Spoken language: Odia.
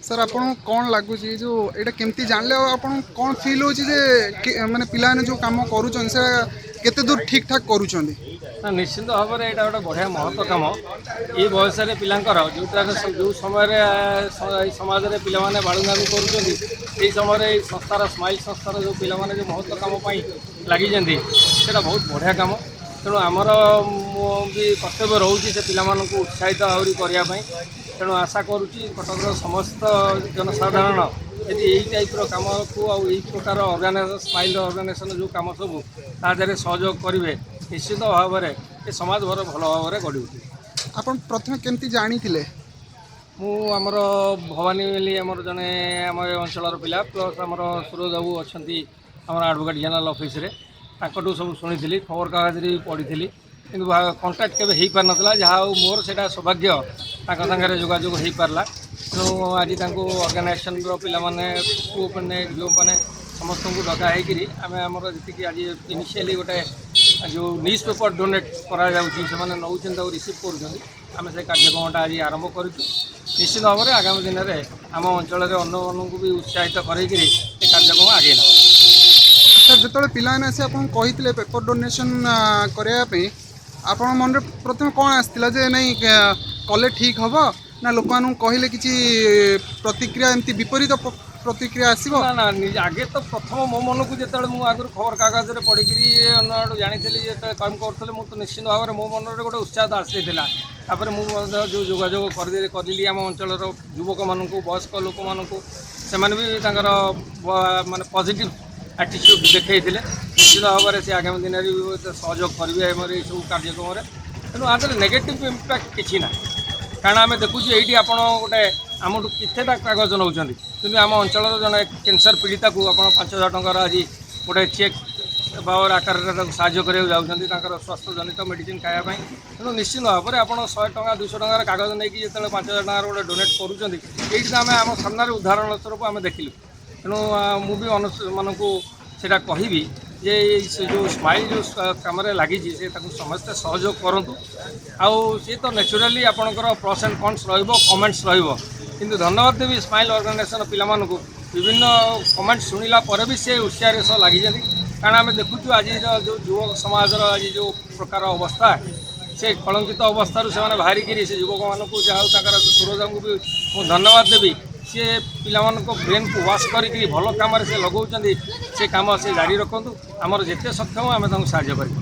ସାର୍, ଆପଣଙ୍କୁ କ'ଣ ଲାଗୁଛି, ଏ ଯେଉଁ ଏଇଟା କେମିତି ଜାଣିଲେ ଆଉ ଆପଣଙ୍କୁ କ'ଣ ଫିଲ୍ ହେଉଛି ଯେ ମାନେ ପିଲାମାନେ ଯେଉଁ କାମ କରୁଛନ୍ତି, ସେଟା କେତେ ଦୂର ଠିକ୍ ଠାକ୍ କରୁଛନ୍ତି? ନା, ନିଶ୍ଚିନ୍ତ ଭାବରେ ଏଇଟା ଗୋଟେ ବଢ଼ିଆ ମହତ୍ଵ କାମ। ଏଇ ବୟସରେ ପିଲାଙ୍କର ଯେଉଁଟାରେ ଯେଉଁ ସମୟରେ ଏଇ ସମାଜରେ ପିଲାମାନେ ବାଳୁଙ୍ଗାମି କରୁଛନ୍ତି, ସେଇ ସମୟରେ ଏଇ ସଂସ୍ଥାର, ସ୍ମାଇଲ୍ ସଂସ୍ଥାର ଯେଉଁ ପିଲାମାନେ ଯେଉଁ ମହତ୍ଵ କାମ ପାଇଁ ଲାଗିଛନ୍ତି, ସେଇଟା ବହୁତ ବଢ଼ିଆ କାମ। ତେଣୁ ଆମର ବି କର୍ତ୍ତବ୍ୟ ରହୁଛି ସେ ପିଲାମାନଙ୍କୁ ଉତ୍ସାହିତ ଆହୁରି କରିବା ପାଇଁ। ତେଣୁ ଆଶା କରୁଛି, କଟକର ସମସ୍ତ ଜନସାଧାରଣ ଯଦି ଏଇ ଟାଇପ୍ର କାମକୁ ଆଉ ଏଇ ପ୍ରକାର ଅର୍ଗାନାଇଜେସନ୍, ସ୍ମାଇଲ୍ର ଅର୍ଗାନାଇଜେସନ୍ ଯେଉଁ କାମ ସବୁ, ତା ଦେହରେ ସହଯୋଗ କରିବେ, ନିଶ୍ଚିତ ଭାବରେ ଏ ସମାଜ ଭଲ ଭାବରେ ଗଢ଼ି ଉଠିବ। ଆପଣ ପ୍ରଥମେ କେମିତି ଜାଣିଥିଲେ? ମୁଁ ଆମର ଭବାନୀ ବୋଲି ଆମର ଜଣେ ଆମ ଏ ଅଞ୍ଚଳର ପିଲା, ପ୍ଲସ୍ ଆମର ସୁରଜ ବାବୁ ଅଛନ୍ତି ଆମର ଆଡ଼ଭୋକେଟ୍ ଜେନେରାଲ୍ ଅଫିସରେ, ତାଙ୍କଠୁ ସବୁ ଶୁଣିଥିଲି, ଖବରକାଗଜରେ ବି ପଢ଼ିଥିଲି, କିନ୍ତୁ କଣ୍ଟାକ୍ଟ କେବେ ହେଇପାରିନଥିଲା। ଯାହା ହଉ, ମୋର ସେଇଟା ସୌଭାଗ୍ୟ, ତାଙ୍କ ସାଙ୍ଗରେ ଯୋଗାଯୋଗ ହେଇପାରିଲା। ତେଣୁ ଆଜି ତାଙ୍କୁ ଅର୍ଗାନାଇଜେସନ୍ର ପିଲାମାନେ, ପୁଅମାନେ, ଝିଅମାନେ ସମସ୍ତଙ୍କୁ ଡକା ହେଇକିରି ଆମେ ଆମର ଯେତିକି ଆଜି ଇନିସିଆଲି ଗୋଟେ ଯେଉଁ ନ୍ୟୁଜ୍ ପେପର୍ ଡୋନେଟ୍ କରାଯାଉଛି, ସେମାନେ ନେଉଛନ୍ତି, ତାକୁ ରିସିଭ୍ କରୁଛନ୍ତି, ଆମେ ସେ କାର୍ଯ୍ୟକ୍ରମଟା ଆଜି ଆରମ୍ଭ କରିଛୁ। ନିଶ୍ଚିତ ଭାବରେ ଆଗାମୀ ଦିନରେ ଆମ ଅଞ୍ଚଳରେ ଅନ୍ୟମାନଙ୍କୁ ବି ଉତ୍ସାହିତ କରେଇକିରି ଏ କାର୍ଯ୍ୟକ୍ରମ ଆଗେଇ ନେବା। ସାର୍, ଯେତେବେଳେ ପିଲାମାନେ ଆସି ଆପଣଙ୍କୁ କହିଥିଲେ ପେପର ଡୋନେସନ୍ କରିବା ପାଇଁ, ଆପଣଙ୍କ ମନରେ ପ୍ରଥମେ କ'ଣ ଆସିଥିଲା ଯେ ନାଇଁ, କଲେ ଠିକ୍ ହେବ, ନା ଲୋକମାନଙ୍କୁ କହିଲେ କିଛି ପ୍ରତିକ୍ରିୟା, ଏମିତି ବିପରୀତ ପ୍ରତିକ୍ରିୟା ଆସିବ? ନା ନା, ଆଗେ ତ ପ୍ରଥମ ମୋ ମନକୁ ଯେତେବେଳେ ମୁଁ ଆଗରୁ ଖବରକାଗଜରେ ପଢ଼ିକିରି ଅନ୍ୟ ଆଡ଼ୁ ଜାଣିଥିଲି, ଯେତେବେଳେ କାମ କରୁଥିଲେ, ମୁଁ ତ ନିଶ୍ଚିତ ଭାବରେ ମୋ ମନରେ ଗୋଟେ ଉତ୍ସାହ ତ ଆସିଯାଇଥିଲା। ତାପରେ ମୁଁ ମଧ୍ୟ ଯେଉଁ ଯୋଗାଯୋଗ କରିଲି ଆମ ଅଞ୍ଚଳର ଯୁବକମାନଙ୍କୁ, ବୟସ୍କ ଲୋକମାନଙ୍କୁ, ସେମାନେ ବି ତାଙ୍କର ମାନେ ପଜିଟିଭ୍ ଆଟିଚ୍ୟୁଡ଼୍ ଦେଖେଇଥିଲେ। ନିଶ୍ଚିତ ଭାବରେ ସେ ଆଗାମୀ ଦିନରେ ବି ବହୁତ ସହଯୋଗ କରିବେ ଆମର ଏଇସବୁ କାର୍ଯ୍ୟକ୍ରମରେ। ତେଣୁ ଆ ଦେହରେ ନେଗେଟିଭ୍ ଇମ୍ପାକ୍ଟ କିଛି ନାହିଁ, କାରଣ ଆମେ ଦେଖୁଛୁ ଏଇଠି ଆପଣ ଗୋଟେ ଆମଠୁ କେତେଟା କାଗଜ ନେଉଛନ୍ତି, କିନ୍ତୁ ଆମ ଅଞ୍ଚଳର ଜଣେ କ୍ୟାନ୍ସର ପୀଡ଼ିତାକୁ ଆପଣ 5000 ଟଙ୍କାର ଆଜି ଗୋଟେ ଚେକ୍ ଭାବରେ ଆକାରରେ ତାକୁ ସାହାଯ୍ୟ କରିବାକୁ ଯାଉଛନ୍ତି ତାଙ୍କର ସ୍ୱାସ୍ଥ୍ୟଜନିତ ମେଡ଼ିସିନ ଖାଇବା ପାଇଁ। ତେଣୁ ନିଶ୍ଚିତ ଭାବରେ ଆପଣ 100 ଟଙ୍କା, 200 ଟଙ୍କାର କାଗଜ ନେଇକି ଯେତେବେଳେ 5000 ଟଙ୍କାର ଗୋଟେ ଡୋନେଟ୍ କରୁଛନ୍ତି, ଏଇଠି ତ ଆମେ ଆମ ସାମ୍ନାରେ ଉଦାହରଣ ସ୍ୱରୂପ ଆମେ ଦେଖିଲୁ। ତେଣୁ ମୁଁ ବି ମାନଙ୍କୁ ସେଇଟା କହିବି ଯେ ଏଇ ସେ ଯେଉଁ ସ୍ମାଇଲ୍ ଯେଉଁ କାମରେ ଲାଗିଛି, ସେ ତାକୁ ସମସ୍ତେ ସହଯୋଗ କରନ୍ତୁ। ଆଉ ସିଏ ତ ନ୍ୟାଚୁରାଲି ଆପଣଙ୍କର ପ୍ରସ୍ ଆଣ୍ଡ କନ୍ସ ରହିବ, କମେଣ୍ଟସ୍ ରହିବ, କିନ୍ତୁ ଧନ୍ୟବାଦ ଦେବି ସ୍ମାଇଲ୍ ଅର୍ଗାନାଇଜେସନ୍ ପିଲାମାନଙ୍କୁ, ବିଭିନ୍ନ କମେଣ୍ଟ ଶୁଣିଲା ପରେ ବି ସେ ଉତ୍ସାହରେ ସହ ଲାଗିଛନ୍ତି। କାରଣ ଆମେ ଦେଖୁଛୁ ଆଜିର ଯେଉଁ ଯୁବକ ସମାଜର ଆଜି ଯେଉଁ ପ୍ରକାର ଅବସ୍ଥା, ସେ କଳଙ୍କିତ ଅବସ୍ଥାରୁ ସେମାନେ ବାହାରିକିରି ସେ ଯୁବକମାନଙ୍କୁ, ଯାହା ହଉ ତାଙ୍କର ସୁରଜଙ୍କୁ ବି ମୁଁ ଧନ୍ୟବାଦ ଦେବି, ସିଏ ପିଲାମାନଙ୍କ ବ୍ରେନ୍କୁ ୱାଶ୍ କରିକିରି ଭଲ କାମରେ ସେ ଲଗାଉଛନ୍ତି। ସେ କାମ ସେ ଜାରି ରଖନ୍ତୁ। ଆମର ଯେତେ ସକ୍ଷମ ଆମେ ତାଙ୍କୁ ସାହାଯ୍ୟ କରିବୁ।